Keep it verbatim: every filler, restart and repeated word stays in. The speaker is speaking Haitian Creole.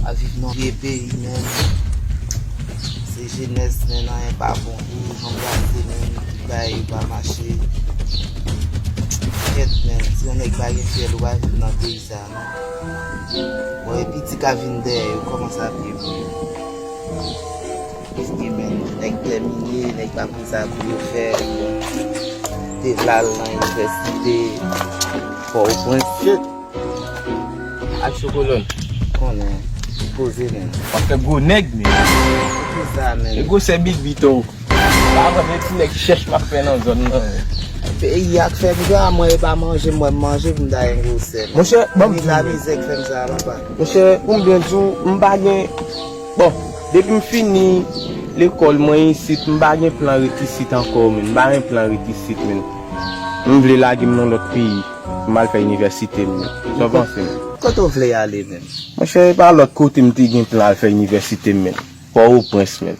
A viv nan vye peyi, menm. Se jenès, menm, anyen pa bon pou yo, jan braze, menm, tout bagay yo pa mache. Kèt, menm, si yon nèg pa gen fyèl, ou pa viv nan peyi sa, non. Bon, epi ti ka vin dèyè yo, kòman sa ap ye pou yo? Paske, menm, nèg tèmine, nèg pa konn sa pou yo fè. Te vle al nan inivèsite Pòtoprens. Shit. Ak Chokolòn. Konnen. Poze, menm. W ap fè gwo nèg, menm. Poze sa, menm. E gwosè bit bit ou. Pa konn e ti nèg chèch m ap fè nan zòn nan, menm. Peyi a k fè m gra, mwen e pa manje, mwen m manje pou m ta gen gwosè, menm. Monchè, ban m di w, menm. Mizè k fè m sa, papa. Monchè, pou m byen di w, m pa gen, bon, depi m fini lekòl mwen isit, m pa gen plan ret isit ankò, menm. M pa gen plan ret isit, menm. M vle lage m nan lòt peyi. M al fè inivèsite m, menm. Sa w panse, menm? Kote w vle ale, menm? Monchè, e pa lòt kote m te gen plan al fè inivèsite m, menm. Pòtoprens, menm.